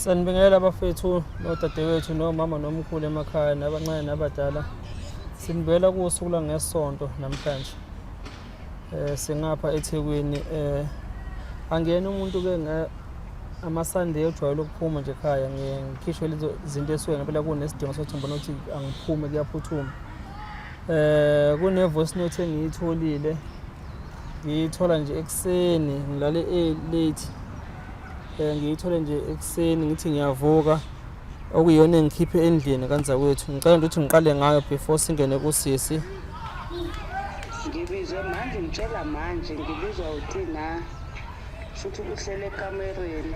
Sanibingelela abafethu nodadewethu nomama nomkhulu emakhaya nabancane nabadala. Sinibela kusuku langesonto namhlanje. Singapha eThekwini angena umuntu ke nge amaSunday ojwayele ukuphuma nje ekhaya ngiye ngikhishwe lezo zinto esuke ngempela kunesidingo sokuthi ngibona ukuthi angiphume kuyaphuthuma. Kune voice note engiyitholile ngiyithola nje ekuseni ngilale late ngiyithole nje ekuseni ngithi ngiyavuka okuyiyona engikhiphe endlini kanzakwethu. Ngicela nje ukuthi ngiqale ngayo before singene kusisi. Ngibizwe manje ngitshela manje ngibizwa uTina futhi uhlele ekamereni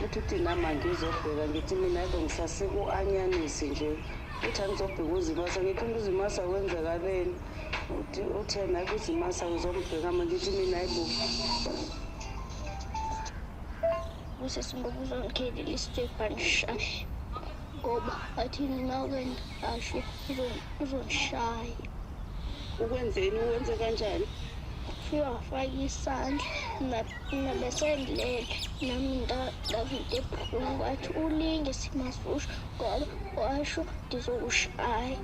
uthi uTina mangizobheka ngithi mina ayibo ngisasika u-anyanisi nje uthi angizobheka uzimasa ngithi umuntu uzimasa wenzakaleni uthi uthena ayibo uzimasa ngizombheka manje ngithi mina ayibo. Usisi ngoba uzongikhelela isitebhu andishaye ngoba athi mina asho uzongishaya. Ukwenzeni uwenze kanjani? Ufike wafaka isandla mina besendilele nami ndava into ebuhlungu wathi ulinge simasusho ngoba washo ngizokushaya.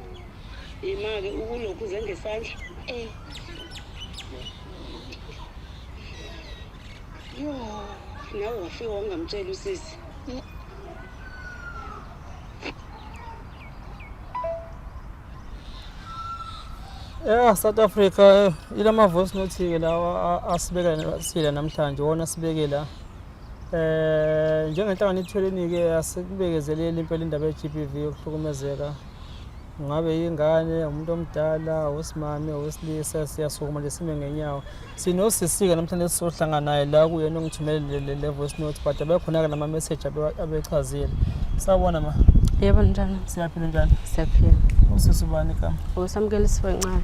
Ima-ke ukulokhu uze ngesandla? Eh. Yo, nawe wafika wangamtshela usisi. Yeah, South Africa ilama voice note ke lawa asibeka sile namhlanje wona sibeke la. Njengenhlangano ithweleni ke asikubekezeleli impela indaba ye GBV yokuhlukumezeka. Ngabe ingane, umuntu omdala, owesimame, owesilisa siyasukuma nje sime ngenyawo. Sinosisi-ke namhlanje sizohlangana naye la kuyena ongithumele le voice note but abekhona-ke nama-message abechazile. Sawubona ma. Yebo njani? Siyaphila njani? Siyaphila. Usisi ubani igama? Usamukela Isiwenqaba.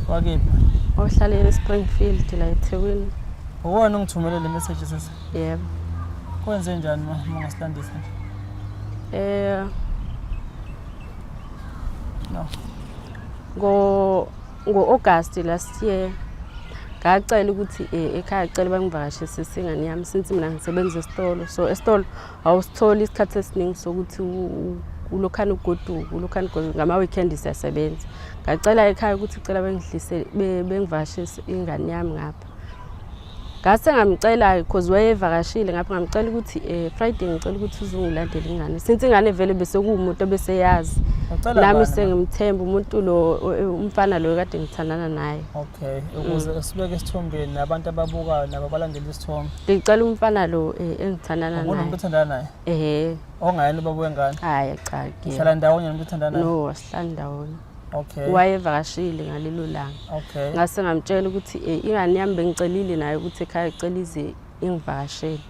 Wakephi? Ohlala eSpringfield la eThekwini. Uwona ongithumele le message sisi? Yebo. Kwenze njani ma ungasilandisa nje? No. Ngo-August last year ngacela ukuthi ekhaya cela bangivakashise ingane yami since mina ngisebenza esitolo, so esitolo awusitholi isikhathi esiningi sokuthi ulokhane ugoduke ulokhane ugoduke, ngama-weekend siyasebenza. Ngacela ekhaya ukuthi cela bengidlise bengivakashise ingane yami ngapha. Ngase ngamcela because wayevakashile ngapha, ngamcela ukuthi Friday ngicela ukuthi uzongilandela ingane since ingane vele bese kuwumuntu obeseyazi nami sengimthemba umuntu lo umfana lo kade ngithandana naye. Okay, ukuze sibeke isithombeni nabantu ababukayo nabo balandela isithombe. Ngicela umfana lo engithandana naye. Unomuntu othandana naye? Ehhe. Ongayena ubaba wengane? Hayi cha. Uhlala ndawonye nomuntu othandana naye? No, asihlali ndawonye. Okay. Wayevakashile ngalelo langa. Okay. Ngase ngamtshela ukuthi ingane yami bengicelile naye ukuthi ekhaya icela ize ingivakashele.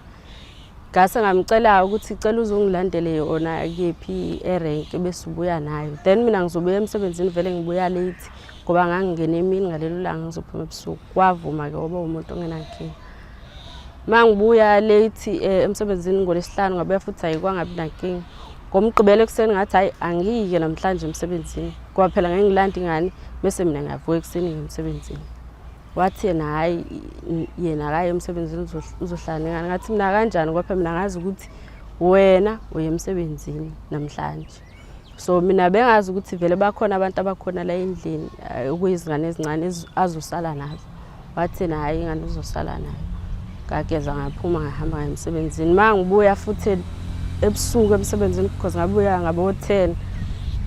Ngase ngamcela ukuthi icela uzongilandele yona kephi erenk bese ubuya nayo. Then mina ngizobuya emsebenzini vele ngibuya late ngoba ngangingena emini ngalelo langa ngizophuma ebusuku. Wavuma ke ngoba umuntu ongenankinga. Mangibuya late emsebenzini ngolwesihlanu ngabuya futhi ayikwangabi nankinga. Ngomgqibelo ekuseni ngathi hayi angiyike namhlanje emsebenzini ngoba phela ngeke ngilande ingane bese mina ngiyavuka ekuseni ngiye emsebenzini. Wathi yena hhayi yena akaye emsebenzini uzohlala nengane. Ngathi mina kanjani ngoba phela mina ngazi ukuthi wena uye emsebenzini namhlanje. So mina bengazi ukuthi vele bakhona abantu abakhona la endlini okuyizingane ezincane azosala nazo. Wathi yena hhayi ingane uzosala nayo. Ngageza ngaphuma ngahamba ngaya emsebenzini. Uma ngibuya futhi ebusuku emsebenzini because ngabuya ngabo-10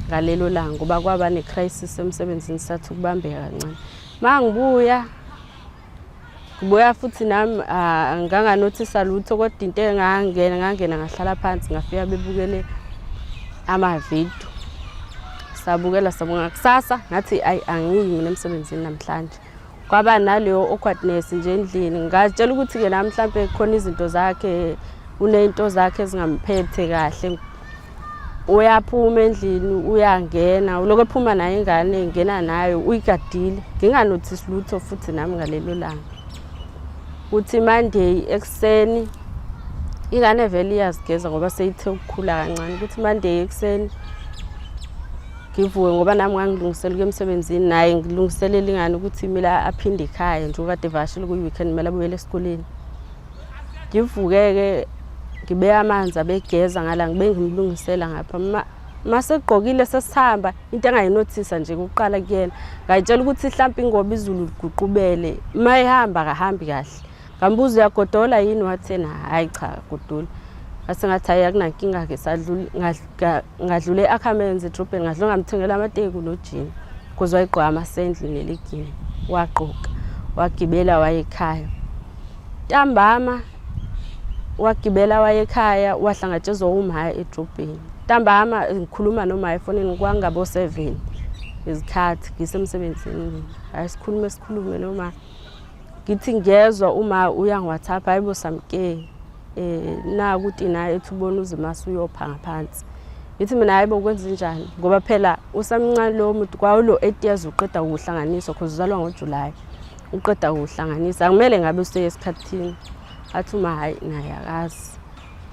ngalelo langa ngoba kwaba ne-crisis emsebenzini sathi ukubambeka kancane. Uma ngibuya ngibuya futhi nami nganganothisa lutho kodwa into engangena ngangena ngahlala phansi ngafika bebukele amavidiyo. Sabukela sabonga kusasa ngathi ayi angiyi mina emsebenzini namhlanje. Kwaba naleyo awkwardness nje endlini. Ngazitshela ukuthi-ke nami mhlampe khona izinto zakhe uney'nto zakhe ezingamphethe kahle. Uyaphuma endlini uyangena ulokhu ephuma nayo ingane ngena nayo uyigadile. Nginganothisi lutho futhi nami ngalelo langa. Kuthi Monday ekuseni ingane vele iyazigeza ngoba seyithe ukukhula kancane. Kuthi Monday ekuseni ngivuke ngoba nami ngangilungisela ukuya emsebenzini naye ngilungiselela ingane ukuthi kumele aphinde ekhaya njengoba kade evakashile kuyi-weekend kumele abuyele esikoleni. Ngivuke-ke Ngibeka amanzi abegeza ngala ngibe ngimlungisela ngapha. Masegqokile sesihamba into engayinothisa nje kuqala kuyena. Ngayitshela ukuthi mhlawumbe ingoba izulu liguqubele. Uma ehamba akahambi kahle. Ngambuza uyagodola yini wathi yena hhayi cha akagodoli. Ngase ngathi hhayi akunankinga-ke ngadlula e-Ackermans edrobheni ngadlula ngamthengela amateku nojini because wayegqoka amasendli neligini wagqoka wagibela waye ekhaya. Ntambama wagibela waye ekhaya wahlangatshezwa umhaya edrobheni. Ntambama ngikhuluma nomaya efonini kwangabo-7 izikhathi ngisemsebenzini mina. Hhayi sikhulume sikhulume noma ngithi ngiyezwa uma uya ngi-WhatsApp hayi bo Samke naku uTina ethi ubona uZimasa uyopha ngaphansi. Ngithi mina hayi bo kwenzenjani ngoba phela usamncane lowo muntu kwawulo 8 years uqeda ukuhlanganiswa cause uzalwa ngoJuly uqeda ukuhlanganisa akumele ngabe useye esikhathini. Athi uma hayi naye akazi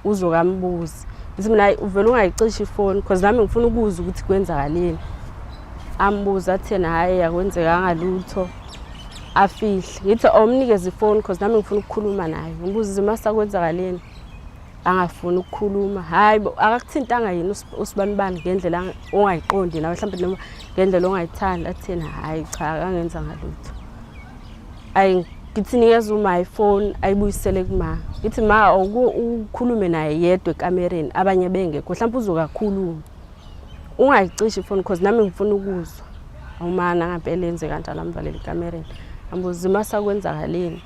uzokambuza. Ngithi mina hayi uvele ungayicishi ifoni cause nami ngifuna ukuzwa ukuthi kwenzakaleni. Ambuze athi yena hhayi akwenzekanga lutho afihle. Ngithi awumnikeze ifoni cause nami ngifuna ukukhuluma naye. Ngimbuze Zimasa kwenzakaleni? Angafuni ukukhuluma. Hhayi bo akakuthintanga yini usibanibani ngendlela ongayiqondi nawe mhlawumbe noma ngendlela ongayithandi athi yena hhayi cha akangenzanga lutho. Ayi ngithi nikeza uma ifoni ayibuyisele kuma. Ngithi ma ukhulume naye yedwa ekamereni abanye bengekho mhlawumbe uzokakhuluma. Ungayicishi ifoni cause nami ngifuna ukuzwa. Awumana ngampela enze kanjalo amvalele ekamereni. Ambuza Zimasa kwenzakaleni?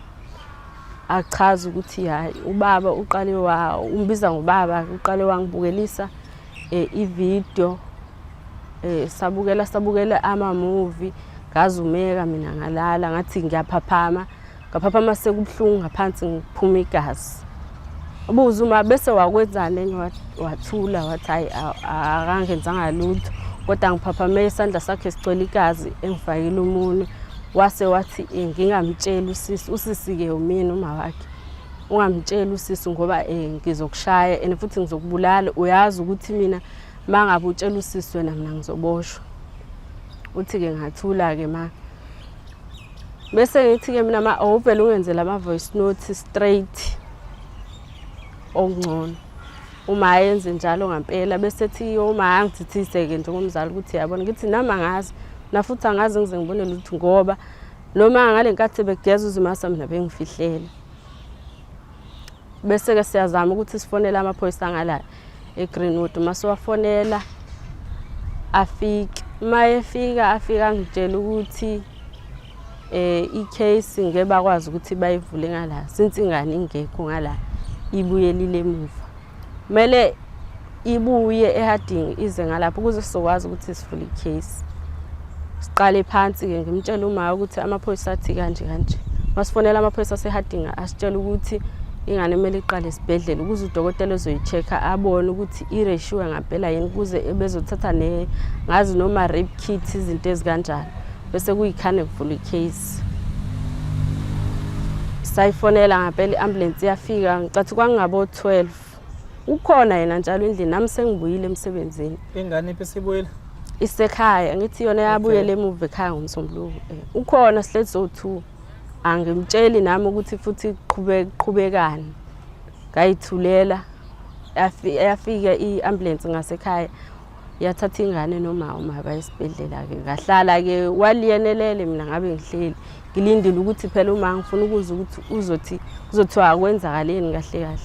Achaze ukuthi hayi ubaba uqale wa umbiza ngobaba uqale wangibukelisa ividiyo sabukela sabukela ama-movie ngazumeka mina ngalala ngathi ngiyaphaphama ngaphaphama sekubuhlungu ngaphansi ngiphuma igazi. Ubuze uma bese wakwenzani enye wathula wathi hhayi akangenzanga lutho kodwa ngiphaphame isandla sakhe sigcwele igazi engifakile umunwe wase wathi ngingamtsheli usisi usisi-ke umina uma wakhe ungamtsheli usisi ngoba ngizokushaya and futhi ngizokubulala uyazi ukuthi mina uma ngabe utshela usisi wena mina ngizoboshwa. Uthi-ke ngathula-ke ma bese ngithi-ke mina ma awuvele ungenzele ama-voice note straight okungcono. Uma yenze njalo ngampela bese ethi uma angithithise-ke njengomzali ukuthi yabona ngithi nami angazi na futhi angazi ngize ngibone lutho ngoba noma ngale nkathi begeza uZimasa mina bengifihlela. Bese-ke siyazama ukuthi sifonele amaphoyisa ngala eGreenwood. Uma siwafonela afike. Uma efika afike angitshela ukuthi i-case ngeke bakwazi ukuthi bayivule ngala since ingane ingekho ngala ibuyelile emuva. Kumele ibuye eHarding ize ngalapho ukuze sizokwazi ukuthi sivule i-case. Siqale phansi-ke ngimtshele uma ukuthi amaphoyisa athi kanje kanje. Masifonela amaphoyisa aseHarding asitshela ukuthi ingane kumele iqale esibhedlela ukuze udokotela ezoyi-check-a abone ukuthi ireshiwe ngampela yini ukuze bezothatha ngazi noma rape kit izinto ezikanjalo. Bese kuyikhane kuvulwa i-case. Sayifonela ngampela i-ambulance yafika ngicathi kwakungabo 12. Ukhona yena njalo endlini nami sengibuyile emsebenzini. Ingane iphi isibuyile? Isekhaya ngithi yona yabuyela emuva ekhaya ngoMsombuluko. Ukhona sihlezi so-2. Angimtsheli nami ukuthi futhi qhubekani. Ngayithulela yafika i-ambulance ngasekhaya yathatha ingane noma uma baye esibhedlela-ke ngahlala-ke waliyenelele mina ngabe ngihleli ngilindile ukuthi phela uma ngifuna ukuzwa ukuthi uzothi kuzothiwa akwenzakaleni kahle kahle.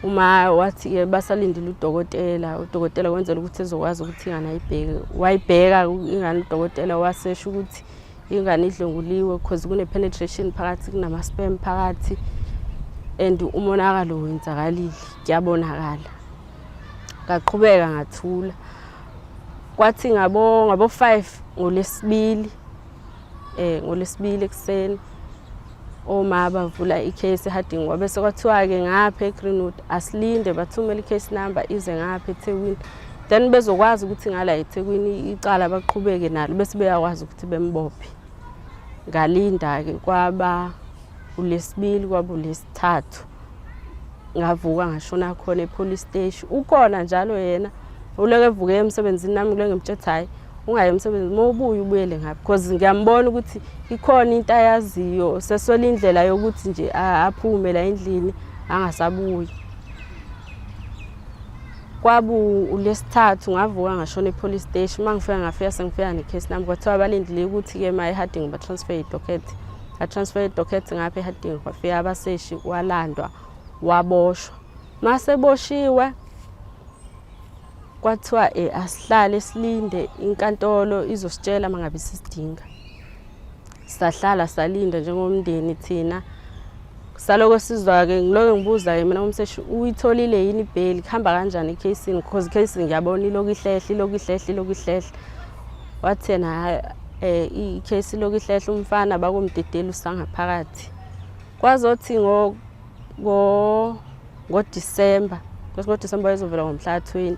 Uma wathi-ke basalindile udokotela, udokotela kwenzela ukuthi ezokwazi ukuthi ingane ayibheke. Wayibheka ingane udokotela wasesho ukuthi ingane idlwenguliwe because kune-penetration phakathi, kunama-sperm phakathi and umonakalo wenzakalile, kuyabonakala. Ngaqhubeka ngathula. Kwathi ngabo 5 ngoLwesibili ngoLwesibili ekuseni oma bavula i-case eHarding wabe sekwathiwa-ke ngapha eGreenwood asilinde bathumele i-case number ize ngapha eThekwini then bezokwazi ukuthi ngala eThekwini icala baqhubeke nalo bese beyakwazi ukuthi bembophe. Ngalinda-ke kwaba uLwesibili kwaba uLwesithathu ngavuka ngashona khona e-police station. Ukhona njalo yena uleke evuke emsebenzini nami ngileke ngimtshela ukuthi hhayi ungayi emsebenzini uma ubuya ubuyele ngapha because ngiyambona ukuthi ikhona into ayaziyo seswele indlela yokuthi nje aphume la endlini angasabuyi. Kwabu uLwesithathu ngavuka ngashona e-police station. Uma ngifika ngafika sengifika ne-case number, kwathiwa balindile ukuthi-ke ma e-Harding ba-transfer i-docket. Ba-transfer i-docket ngapha e-Harding, kwafika abaseshi, walandwa waboshwa. Maseboshiwe kwathiwa asihlale silinde inkantolo izositshela uma ngabe sisidinga. Sahlala salinda njengomndeni thina. Saloko sizwa-ke ngilokhu ngibuza-ke mina umseshi uyitholile yini ibheli, kuhamba kanjani ekheyisini because ikheyisi ngiyabona ilokhu ihlehla, ilokhu ihlehla, ilokhu ihlehla. Wathi yena hhayi ikheyisi ilokhu ihlehla umfana bakumdedela usangaphakathi. Kwazothi ngoDisemba, because ngoDisemba wayezovela ngomhla ka-20.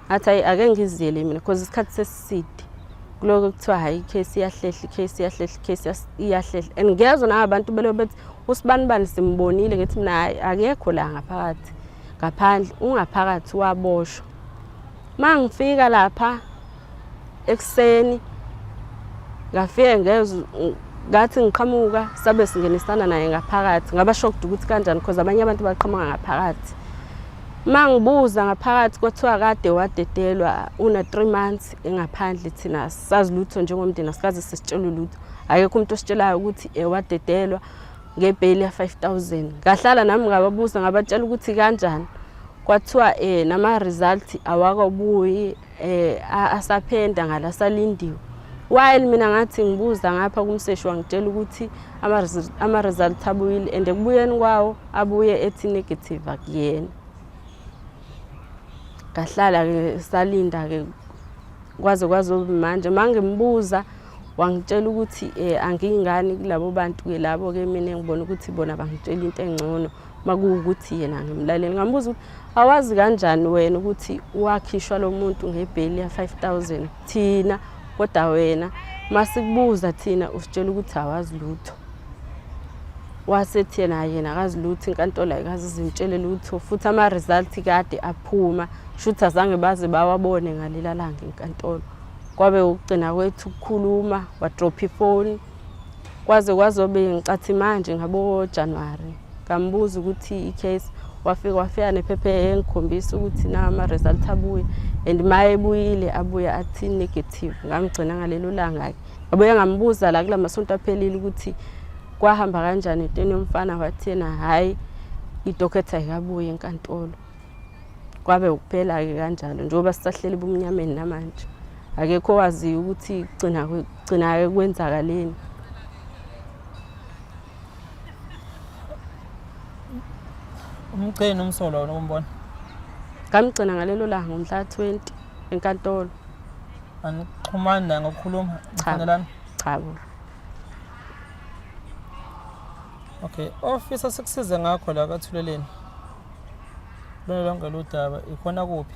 Ngathi hhayi ake ngiziyele mina because isikhathi sesiside. Kuloko kuthiwa hhayi ikheyisi iyahlehla, ikheyisi iyahlehla, ikheyisi iyahlehla. And ngiyezwa nangabantu beloku bethi usibanibani simbonile, ngithi mina hhayi akekho la ngaphakathi, ngaphandle ungaphakathi waboshwa. Uma ngifika lapha ekuseni ngafike ngezwa ngathi ngiqhamuka sabe singenisana naye ngaphakathi, ngaba shocked ukuthi kanjani because abanye abantu baqhamuka ngaphakathi. Uma ngibuza ngaphakathi kwathiwa kade wadedelwa una-3 months engaphandle, thina asazi lutho njengomndeni, asikaze sisitshelwe lutho. Akekho umuntu ositshelayo ukuthi wadedelwa ngebheyili ya-5 000. Ngahlala nami ngababuza ngabatshela ukuthi kanjani, kwathiwa nama-result awakabuyi, asaphenda ngala asalindiwe. While mina ngathi ngibuza ngapha kumseshi wangitshela ukuthi ama-result abuyile and ekubuyeni kwawo abuye ethi negative akuyena. Ngahlala-ke salinda-ke kwaze kwazoba manje. Uma ngimbuza wangitshela ukuthi angiyingani kulabo bantu-ke labo-ke, mina engibona ukuthi bona bangitshela into engcono uma kuwukuthi yena ngimlaleli. Ngambuza ukuthi awazi kanjani wena ukuthi wakhishwa lo muntu ngebheyili ya-5 000 thina, kodwa wena masikubuza thina usitshela ukuthi awazi lutho. Wasethi yena yena akazi lutho, inkantolo ayikaze izimtshele lutho, futhi ama-result kade aphuma, shuthi azange baze bawabone ngalela langa enkantolo. Kwabe ukugcina kwethu ukukhuluma, wadropha ifoni kwaze kwazobe ngicathi manje ngabo-January. Ngambuza ukuthi i-case, wafika wafika nephepha engikhombisa ukuthi na ama-result abuye and ma ebuyile abuye athi negative. Ngamgcina ngalelo langa-ke, ngabuye ngambuza la kula masonto aphelile ukuthi kwahamba kanjani entweni yomfana, wathi yena hhayi i-docket ayikabuyi enkantolo. Kwabe ukuphela-ke kanjalo njengoba sisahleli ebumnyameni namanje, akekho owaziyo ukuthi kugcina kugcina kwenzakaleni. Umgcini umsolwa wena umbona? Ngamgcina ngalelo langa ngomhla ka-20 enkantolo. Anixhumani naye ngokukhuluma? Cha. Nifonelana? Cha bo. Okay, ofisa sikusize ngakho la kaThuleleni. Lona lonke lo daba ikhona kuphi?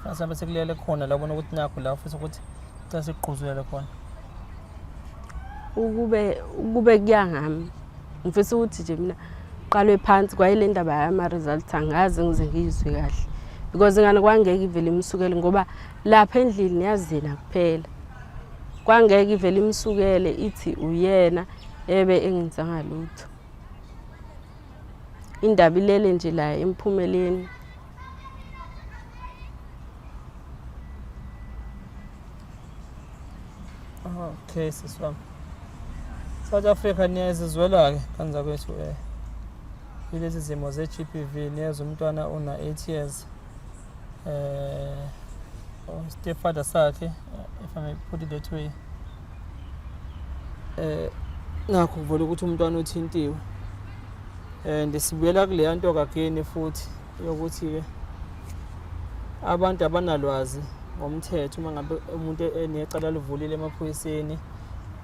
Mhlawumbe sekulele khona la ubona ukuthi nakho la ufisa ukuthi cela sikugquzulele khona. Ukube kuya ngami, ngifisa ukuthi nje mina qalwe phansi kwayile ndaba yama-results, angaze ngize ngiyizwe kahle because ingane kwangeke ivele imsukele ngoba lapha endlini yazina kuphela, kwangeke ivele imsukele ithi uyena ebe engenzanga lutho. Indaba ilele nje la emphumeleni. Okay, sisi wami. South Africa, niyazizwela-ke kanza kwethu kulezi zimo ze-GBV. Niyezwa umntwana una 8 years, stepfather sakhe, if I may put it that way, nakho kuvela ukuthi umntwana uthintiwe and sibuyela kuleya nto kageni futhi yokuthi-ke abantu abanalwazi ngomthetho. Uma ngabe umuntu enecala livulile emaphoyiseni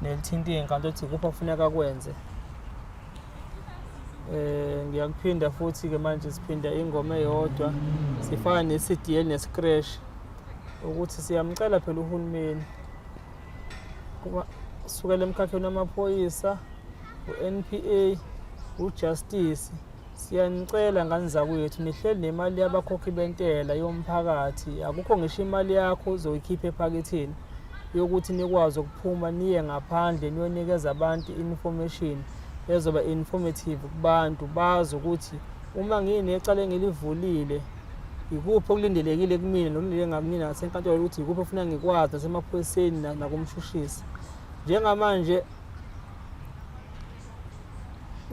nelithinta iy'nkantolo, ukuthi ikuphi okufuneka akwenze. Ngiyakuphinda futhi ke manje, siphinda ingoma eyodwa, sifana ne-CDL ne-scratch, ukuthi siyamcela phela uhulumeni kuba sukela emkhakheni wamaphoyisa, u-NPA, uJustice, siyanicela ngani zakwethu, nihleli nemali yabakhokhi bentela yomphakathi, akukho ngisho imali yakho uzoyikhipha ephaketheni yokuthi nikwazi ukuphuma niye ngaphandle niyonikeza abantu information ezoba informative kubantu, bazi ukuthi uma nginecala engilivulile Ikuphi okulindelekile kumina nokulindeleke ngakunina ngasenkantolo ukuthi ikuphi ofuna ngikwazi nasemaphoyiseni nakumshushisi. Njengamanje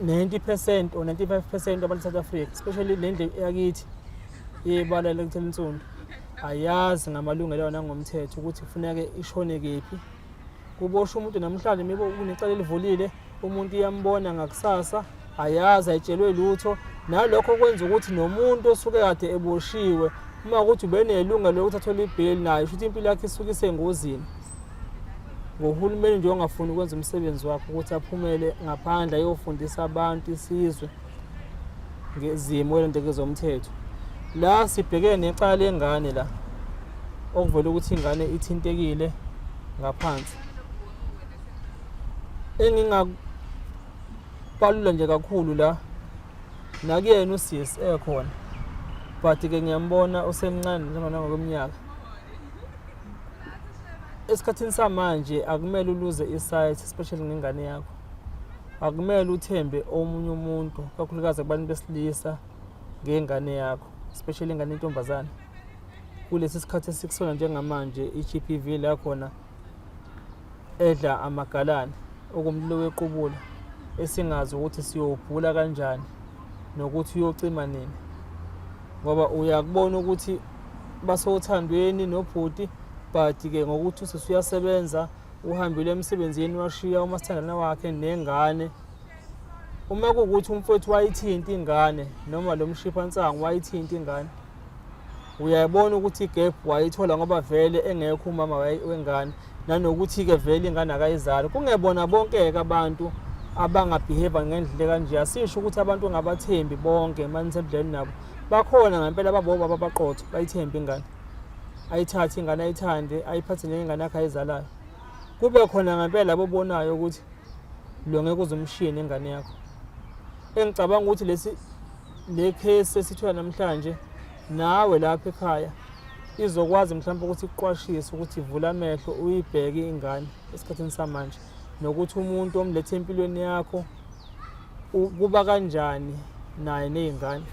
90% or 95% abantu South Africa, especially le ndlu yakithi yebala lekuthel'insundu, ayazi ngamalungelo ayo nangomthetho ukuthi kufuneke ishone kephi. Kuboshwa umuntu namhlanje maybe kunecala elivulile, umuntu iyambona ngakusasa, ayazi, ayitshelwe lutho. Nalokho kwenza ukuthi nomuntu osuke kade eboshiwe uma ukuthi ubenelungelo lokuthi athole ibheyili naye, shuthi impilo yakhe isuke isengozini. Ngohulumeni nje ongafuni ukwenza umsebenzi wakhe ukuthi aphumele ngaphandle ayofundisa abantu isizwe ngezimo elondeke zomthetho. La sibhekene necala lengane la okuvela ukuthi ingane ithintekile ngaphansi. Engingakubalula nje kakhulu la nakuyena usisi ekhona, but ke ngiyambona usemncane njengoba nangokweminyaka. Esikhathini samanje akumele uluze i-sight, especially ngengane yakho. Akumele uthembe omunye umuntu, kakhulukazi kubantu besilisa, ngengane yakho, especially ingane yentombazane. Kulesi sikhathi esikusona njengamanje, i-GBV la khona edla amagalane okumlilo wequbula esingazi ukuthi siyowubhula kanjani nokuthi uyocima nini, ngoba uyakubona ukuthi basothandweni nobhuti, but-ke ngokuthi usisi uyasebenza, uhambile emsebenzini washiya umasithandana wakhe nengane. Uma kuwukuthi umfowethu wayithinta ingane noma lo mshiphansangu wayithinta ingane, uyayibona ukuthi i-gap wayithola ngoba vele engekho umama wengane, nanokuthi-ke vele ingane akayizali. Kungebona bonke-ke abantu abangabehave ngendlela kanje. Asisho ukuthi abantu ungabathembi bonke uma nisebudlelweni nabo. Bakhona ngempela ababobaba abaqotho, bayithembe ingane, ayithathe ingane ayithande, ayiphathe njengengane yakhe ayizalayo. Kube khona ngempela labo obonayo ukuthi lo ngeke uze umshiye nengane yakho. Engicabanga ukuthi lesi le case esithola namhlanje nawe lapha ekhaya izokwazi mhlawumbe ukuthi ikuqwashise ukuthi ivule amehlo uyibheke ingane esikhathini samanje, nokuthi umuntu omlethe empilweni yakho kuba kanjani naye ney'ngane.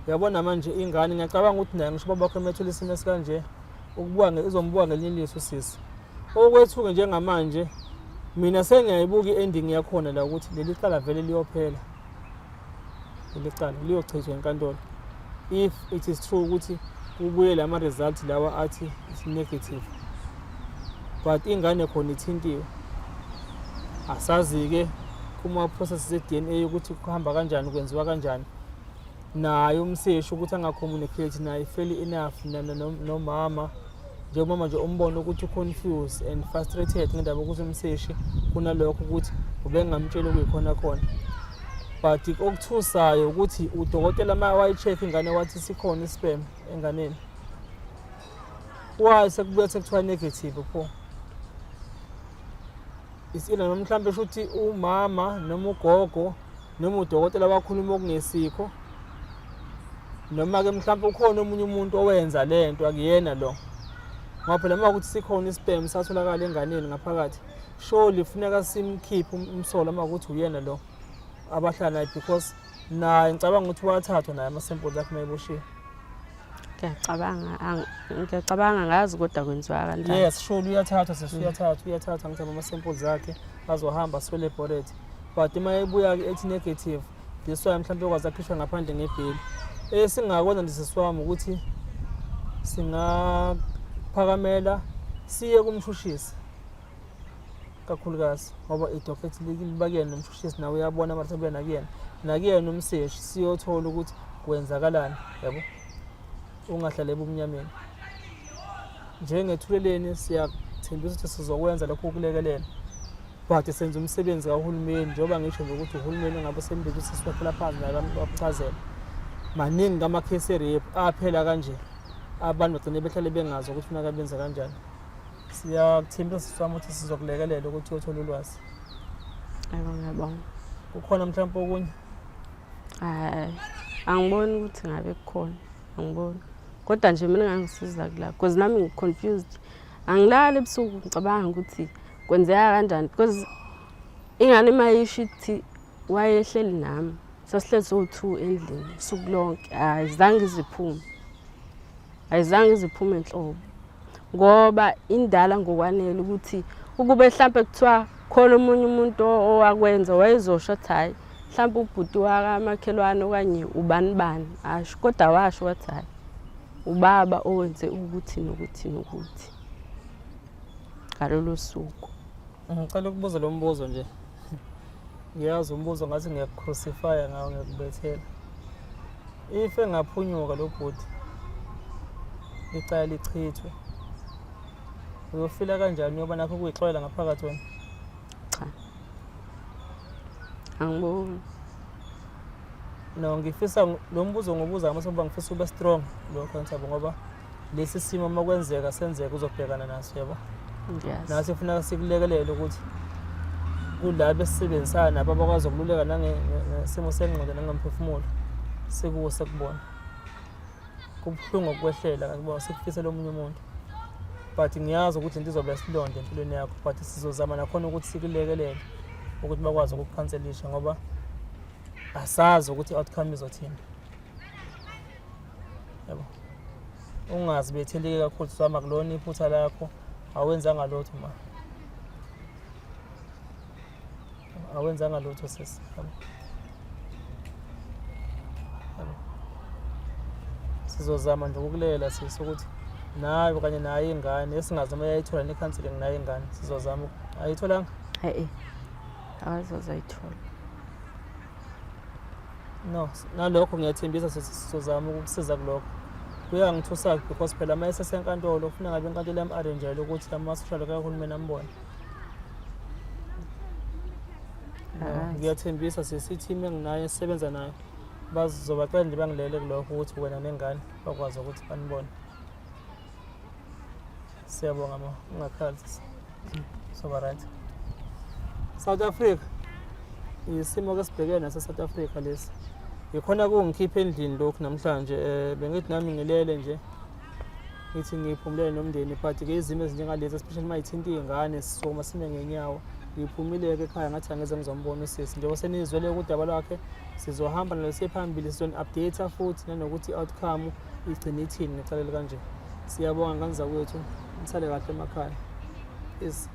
Uyabona manje ingane, ngiyacabanga ukuthi naye ngisho ubaba wakho emethula isimo esikanje, ukubuka izombuka ngelinye iliso usisi. Okwethu-ke njengamanje mina sengiyayibuka i-ending yakhona la ukuthi leli cala vele liyophela, leli cala liyochithwa enkantolo if it is true ukuthi kubuye lama results lawa athi it's negative, but ingane khona ithintiwe. Asazi-ke kuma-processes e-DNA ukuthi kuhamba kanjani, kwenziwa kanjani. Naye umseshi ukuthi angacommunicate naye fairly enough nomama, njengoba manje umbona ukuthi u-confused and frustrated ngendaba yokuthi umseshi kunalokho ukuthi ubengamtsheli okuyikhona khona. But okuthusayo ukuthi udokotela uma wayi-check ingane wathi sikhona isperm enganeni, why sekubuya sekuthiwa negative pho? It's either noma mhlawumbe sho ukuthi umama noma ugogo noma udokotela wakhuluma okungesikho, noma-ke mhlawumbe ukhona omunye umuntu owenza le nto, akuyena lo. Ngoba phela uma kuthi sikhona isperm satholakala enganeni ngaphakathi, surely funeka simkhiphe umsolo uma kuthi uyena lo abahlala naye, because naye ngicabanga ukuthi wathathwa naye ama-samples akhe uma eboshiwe. Ngiyacabanga, ngiyacabanga ngazi kodwa kwenziwa kanjani. Yes, surely uyathathwa sisi, uyathathwa, uyathathwa ngithi ama-samples akhe azohamba asiwe laboratory. But uma ebuya-ke ethi negative, this why mhlawumbe ekwazi akhishwa ngaphandle ngebheli. Esingakwenza nje sisi wami ukuthi singaphakamela siye kumshushisi kakhulukazi, ngoba idocket liba kuyena nomshushisi, nawe uyabona amathi abuya nakuyena, nakuyena umseshi, siyothola ukuthi kwenzakalani, yabo, ungahlale ebumnyameni. Njengethuleleni siyakuthembisa ukuthi sizokwenza lokho ukulekelela, but senza umsebenzi kahulumeni, njengoba ngisho nje ukuthi uhulumeni ongabe usembiza ukuthi siwaphela phansi naye bakuchazele. Maningi amakhesi e-rape aphela kanje, abantu bagcine behlale bengazi ukuthi funeka benze kanjani. Siyakuthembisa sisi wami ukuthi sizokulekelela ukuthi uyothole ulwazi. Yebo, ngiyabonga. Kukhona mhlawumbe okunye? Hhayi, angiboni ukuthi ngabe kukhona, angiboni. Kodwa nje mina ngangisiza kula because nami ngi-confused. Angilali ebusuku ngicabanga ukuthi kwenzeka kanjani, because ingane uma isho ithi wayehleli nami, sasihlezi sowu-two endlini usuku lonke, hhayi zange iziphume. Ayizange iziphume nhlobo ngoba indala ngokwanele ukuthi ukube mhlampe kuthiwa khona omunye umuntu owakwenza wayezosho athi hhayi mhlampe ubhuti wakamakhelwane okanye ubani bani asho, kodwa washo wathi hhayi ubaba owenze ukuthi nokuthi nokuthi ngalolo suku. Ngicela ukubuza lo mbuzo nje. Ngiyazi umbuzo ngathi ngiyakucrucifya ngawo ngiyakubethela. If engaphunyuka lo bhuti licala lichithwe. Uyofila kanjani uyoba nakho ukuyixolela ngaphakathi wena? Cha. Angiboni. No, ngifisa lo mbuzo ngobuza ngamasoba ngifisa ube strong lokho Nthabo ngoba lesi simo uma kwenzeka senzeka uzobhekana naso yabo. Yes. Nathi kufuneka sikulekelele ukuthi kulabo esisebenzisana nabo abakwazi ukululeka nangesimo sengqondo nangemphefumulo sikuwo sekubona. Kubuhlungu ukwehlela kuba sikufisela omunye umuntu. But ngiyazi ukuthi into izoba isilonda empilweni yakho but sizozama nakhona ukuthi sikulekelele ukuthi bakwazi ukukukhanselisha ngoba asazi ukuthi i-outcome izothini. Yabo. Ungazibetheleki kakhulu sama kulona iphutha lakho awenzanga lutho ma. Awenzanga lutho sisi. Yabo. Yabo. Sizozama nje ukukulela sisi ukuthi nawe kanye nayo ingane esingazi noma yayithola ne-counseling nayo ingane sizozama ayitholanga. Eh. Akazoze ayithola. No, nalokho ngiyathembisa sizozama ukukusiza kulokho. Kuyangithusa because phela uma esesenkantolo kufuna ngabe inkantolo yam-arrange-ele ukuthi ama-social worker kahulumeni ambone. No, ngiyathembisa sisi i-team enginayo esisebenza nayo bazobacela nje bangilele kulokho ukuthi wena nengane bakwazi ukuthi banibone. Siyabonga ma, ungakhali sisi. Soba right. South Africa. Isimo ke sibhekene naso South Africa lesi. Yikhona kungikhipha endlini lokhu namhlanje eh bengithi nami ngilele nje. Ngithi ngiphumulele nomndeni but ke izimo ezinjengalezi especially uma ithinta iy'ngane sisukuma sime ngenyawo. Ngiphumile-ke ekhaya ngathi angeze ngizombona usisi. Njengoba senizwele udaba lwakhe sizohamba nalo siye phambili sizoni-update futhi nanokuthi i-outcome igcine ithini ngecala likanje. Siyabonga ngane zakwethu, nisale kahle emakhaya. Peace.